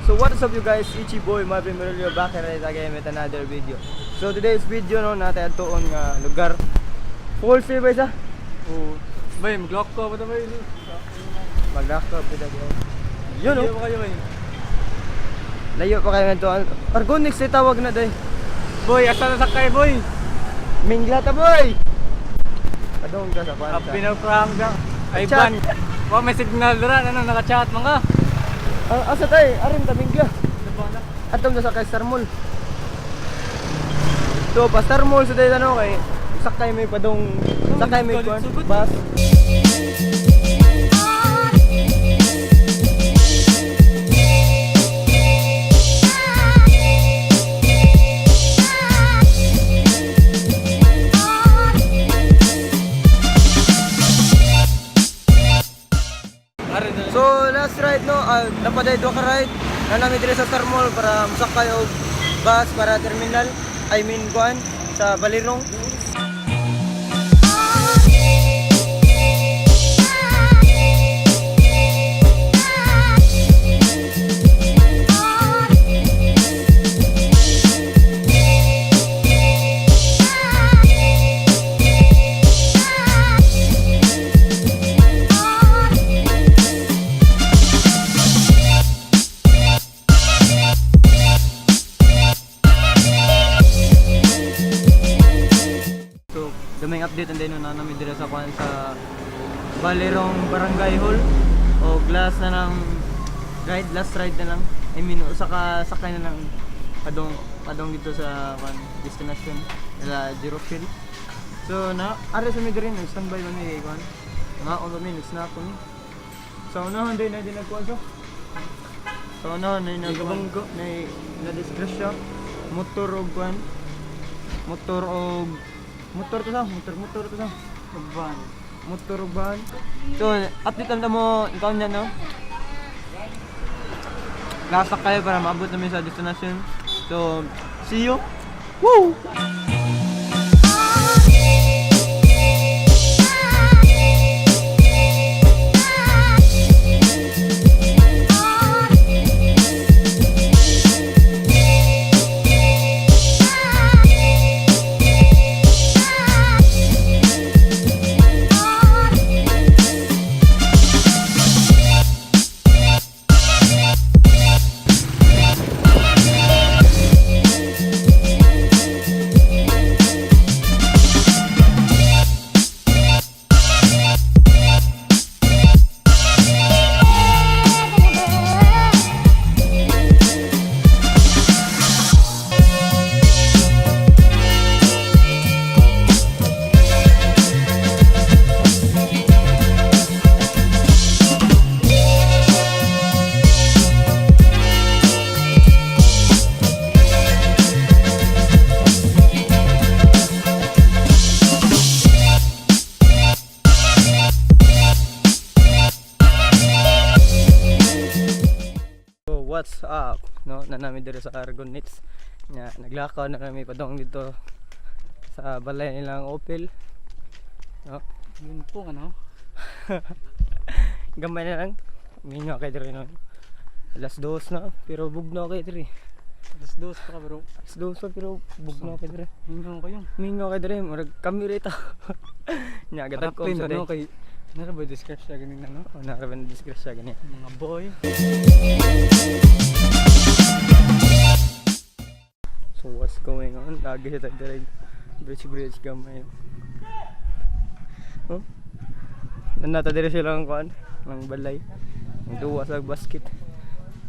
So what is up, you guys? Ichi Boy, Marvin Murillo back here again with another video. So today's video, no, natin atuon nga lugar. Full ba isa? Oo. Bay, mag-lock ko ba ito, bay? Mag-lock up kita guys. Yun Layo oh. pa kayo, bay. Layo pa kayo ngadto. Argonix eh, tawag na day. Boy, asa na sakay, boy? Mingla ta, boy. Adong ka sa kwan. Up pinaprang ka. Ay, Chat. ban. Wa may signal dira, ano naka-chat man ka? Ah, asa tay? Arin ta mingla. Atom na sa kay Star Mall. So, pa Star Mall sa day ano kay sakay may padong sakay may kwan bus. Arin na. So last ride, no, napaday duha ka ride na namin diri sa Star Mall para mosakay og bus para terminal, I mean kuan sa Balirong. So daming update and no na namin diri sa kuan sa Balirong Barangay Hall o last na lang ride, last ride na lang. I mean, usa ka sakay na lang padong padong dito sa kuan destination nila Jerophil. So na are sa mi diri, nag standby man mi kuan. Nga on mi nag-snack ko ni. Sa unahan din na din nagkuan so. Sa unahan na nagabanggo na na disgrasya motor og kuan. Motor og motor to sa motor motor to sa Ban. motor og van. So update lang ta mo ikaw niya, no. Lasak kayo para maabot namin sa destination. So see you. Woo! So what's up? No, na namin dito sa Argonits. Nga naglakaw na kami padong dito sa balay nilang Opel. No, Yun po ano. gamay na lang. Minyo kay diri, no. Alas dos na pero bugno kay diri. Alas dos pa ka bro. Alas dos pa pero bugno kay diri. Mingaw kayo. Minyo kay diri, murag kami rito. Nya gatag ko Paraplin sa ano day. kay Nara ba disgrasya ganin ano? Oh, naraban na disgrasya gani. Mga boy. So what's going on? Lagi sa diri bridge bridge gamay. Oh. Nandata diri sila ang kuan, ang balay. Ang duwa sa basket.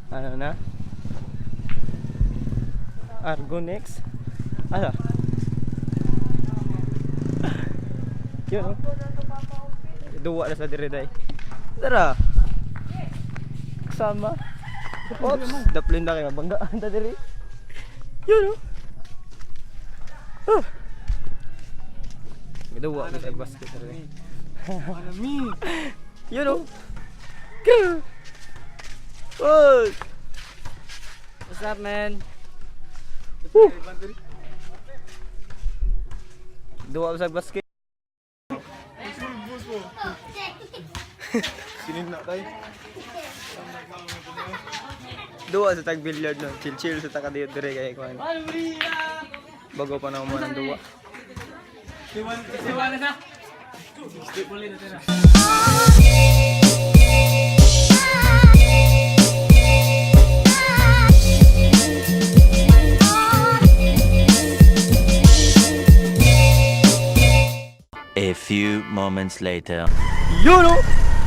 Ano na? Argo next. Ano? Yun oh. Duwa na sa diri day. Tara. Kasama. Oops, daplin na kayo mabanggaan ta diri. Yun oh. Ah. Duwa na sa basket diri. Ano mi? Yun oh. Go. Oh. What's up, man? Woo. Duwa sa basket. Sinin na tayo. Duwa sa tag billiard, no. Chill chill sa taka dito dire kay kuan. Bago pa na mo ng duwa. Siwan na sa. A few moments later. Yun, no.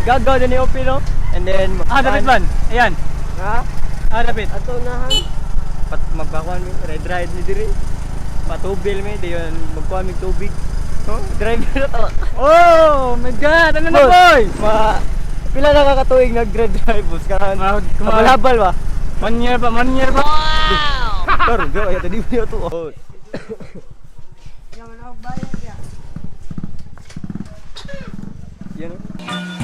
Gagaw din ni OP, no. And then Ah, dapat man. Ayan. Ha? Ah, dapat. Ato na han. Pat magbakuan mi, red ride ni diri. Patubil mi dayon magkuan mi tubig. Oh, driver na to. Oh my God! Ano na, Boss, boy? Ma pila na ka katuig nag red drive, boss, karon? Habal ba? One year pa, one year pa. Karon go ay tadi mo to. Oh. Yan, oh.